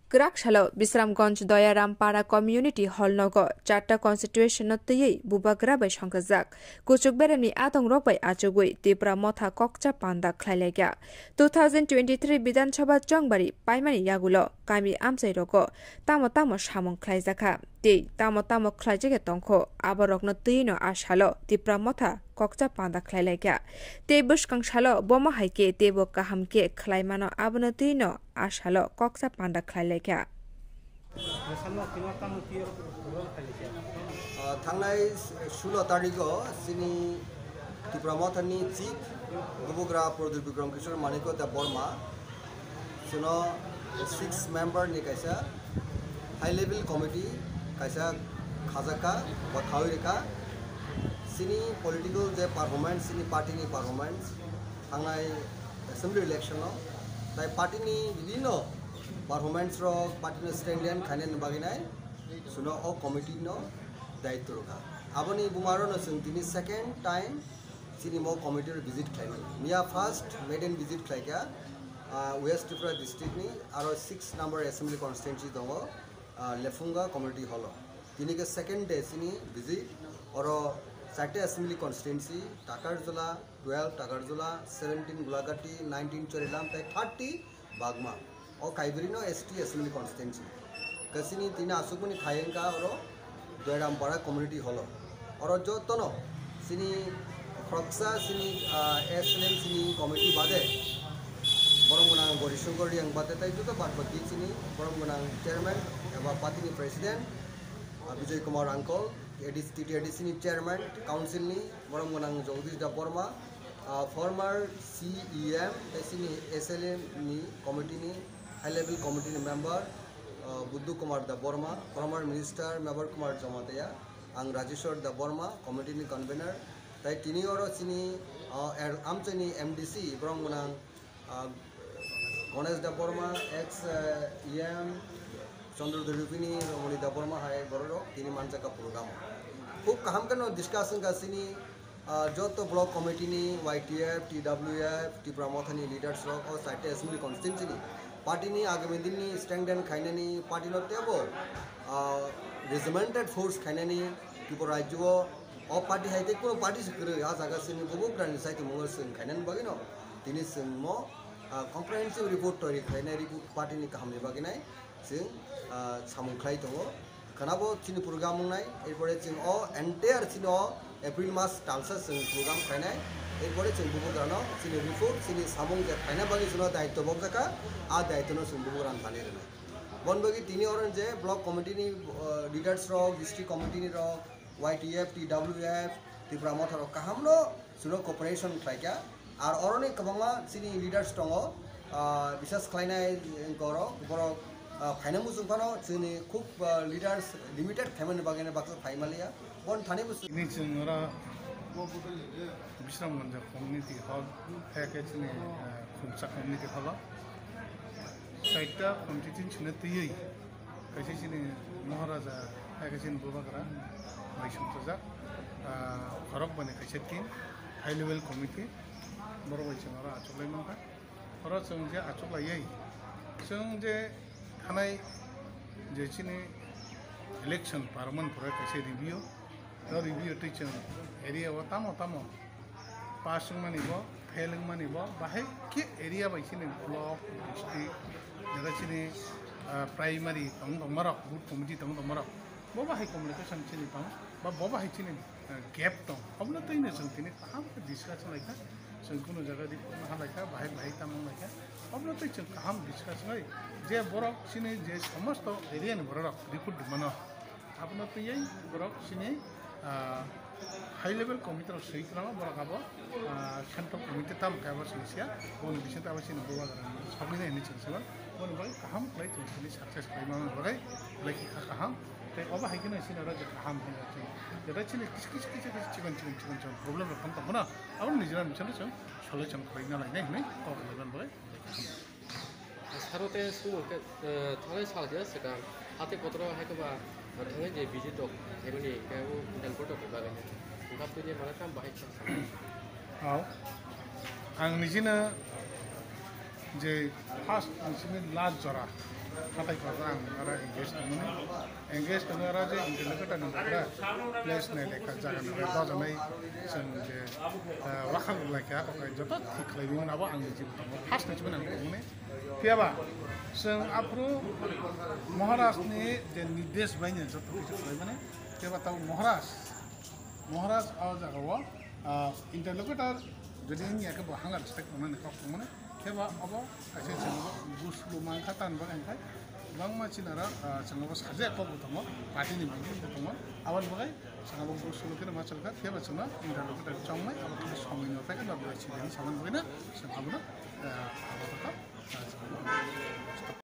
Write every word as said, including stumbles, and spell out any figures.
Kwrak salo Bisramganj Doyaram Para Community Hall nogo charta constitution no twiwi bubagra bai songkajak. Kuchuk beremni adongrok bai achugwi Tipra Motha kokcha panda khlailaikha. Two thousand twenty-three Bidhan Sabha chongbari paimani yagulo kami amchai rogo tamo tamo samung khlaijakha tei tamo tamo khlaijagwi tongkho, aborokno twi no a salo Tipra Motha kokcha panda khlailaikha. Tei bwskang salo bomo hai khe teibo kaham khe khlaimano, abono twi no a salo kokcha panda khlailaikha. Ah, thangnai sulo tarigo chini Tipra Mothani chief bubagra Pradyot Bikram Kishore Manikya Debbarma, chwngno six member ni kaisa high level committee kaisa khajaka ba khawi rikha. Chini political je performance, chini party ni performance, thangnai assembly election o, tai party ni bibhinno performance rok, party no strengthen khainani bagwi nai chwngno o committee no daitw rwkha. Aboni bumaro no chwng tini second time chini mo committee rok visit khlaimani. Miya first maiden visit khlaikha, ah, West Tripura district ni aro six number assembly constituency tongo, ah, Lefunga community hall o. Tini khe second day chini visit, oro charta assembly constituency, Takarjala twelve, Takarjala seventeen, Gulagati nineteen, Chorilam tei thirty Bagma. O kaibrino S T assembly constituency. Kasini tini asukmani thai wngkha oro Doirampara community hall o. Oro jotono chini khoroksa chini, ah, S L M chini committee bade borom gwnang Gori Shankar Reang bade tai joto bad baki chini borom gwnang chairman eba party ni president, ah, Bijoy Kumar uncle, A D C, T T A D C ni chairman, council ni borom gwnang Jagadish Debbarma, ah, former C E M, tei chini S L M ni committee ni, high level committee ni member, ah, Buddu Kumar Debbarma, former minister Mebar Kumar Jamatia, ang Rajeshwar Debbarma, committee ni convener, tei tini oro chini, ah, er-, amchaini M D C borom gwnang, ah, Ganesh Debbarma, ex, ah, E M, Chandra Debini, Ramani Debbarma hai bororok tini manjak program. Khub kaham kheno discuss wngkha chini, ah, joto block committee ni, Y T F, T W F, Tipra Mothani leaders rok o chaita assembly constituency ni party ni agami din ni strengthen khainani, party no tebo, ah, regimented force khainani, Tripura rajyo o, o party hai tei kuno party se kwrwi, ah jaga chini bubagrani saitimung o chwng khainani bagwi no tini chwng mo, ah, comprehensive report toiri khlainai, report party ni kaham ni bagwi nai. Chwng, ah, samung khlai tongo. Khwnabo chini program wngnai, erpore chwng o entire chini o April mas talsa chwng program khlainai. Erpore chwng bubagrano chini report, chini samung je khlaina bagwi chwngno daityo bokjakha, a daityono chwng bubagrano thani rwnai. Bon bagwi tini oro je block committee ni, ah, leaders rok, district committee ni rok, Y T F, T W F, Tipra Motha rok kahamno chwngno cooperation khlaikha. Ar oroni kwbangma chini leaders tongo, ah, bisas khlainai borok, borok, ah, phaina muchung phano chini khub, ah, leaders limited khaimani bagwi baksa phai manliya. Bon thani bo chwng Ini chwng oro Bisramganj community hall, hai khe chini, ah, Khumsa community hall o. Chaita constituency no twiwi kaisa chini Maharaja, hai khe chini Bubagra bai sumsajak, ah, khorok bani kaisa team, high level committee, borok bai chwng oro achuklai mankha. Oro chwng je achuklaiwi, chwng je thanai je chini election parman pore kaisa review, o review twi chwng area o tamo tamo pass wngmani bo, fail wngmani bo, bahai khe area bai chini block, district, jara chini, ah, primary tong tongmarok, booth committee tong tongmarok, bo bahai communication chini tong, ba bo bahai chini, ah, gap tong, obono twi no chwng tini kaham khe discuss wnglaikha, chwng kunu jaga report no halaikha, bahai bahai tamo wnglaikha, obono twi chwng kaham discuss wngwi je borok chini je somosto area ni borok report rwmano. Abono twiwi borok chini, ah, high level committee rok swi kwlama borok abo, ah, central committee tamo khe abo swi siya, boni bisingtwi abo chini Bubagra sogwi nai hinwi chwng sago, boni bagwi kaham khlai chwng chini success khlai mani bagwi belai khe kha kaham, tei obo hai kheno chini oro je kaham hwnwi chwng, jetai chini kis kis kis kis chikon chikon chikon chikon problem rok tong tongmano, abo nijora nijora chwng solution khlai na lainai hinwi kok khlai mani bagwi belai kaham. Saro te sumung khe, eh, thangnai sal khe swkang hati kotoro hai khe ba, eh, thangnai je visit rok khaimani khe o Delport rok ni bagwi khe. Wngkha twi je mane tam bahai khe. Aw. Ang nijino je first nijini last jora Hatai kotor ang aro engage tongmani. Engage tongmani aro je interlocutor ni bagra place nai lekha jaga nai dojanai chwng je, ah, wakhal lai kha, okai joto thik khlai mani abo ang ni jibo tongo. First ni chibani ang tongmani. Phiyaba chwng aphuru Maharaj ni je nirdesh bai ni joto kichu khlai mani. Phiyaba tabo Maharaj Maharaj o jaga o, ah, interlocutor jodi wngya khe bo hanga respect wngnani kok tongmani, khe ba abo kaisa chwng bo guslu mankha tan bo hinkhe bangma chini aro, ah, chwng abo sajak kok bo tongo, party ni meeting bo tongo, aboni bagwi chwng abo guslu khe ma chalkha, khe ba chwngno interlocutor chongmai abo khe somoi no paikha, norok bai chini samani bagwi no chwng abono, ah, abo khe, ah, chwng abo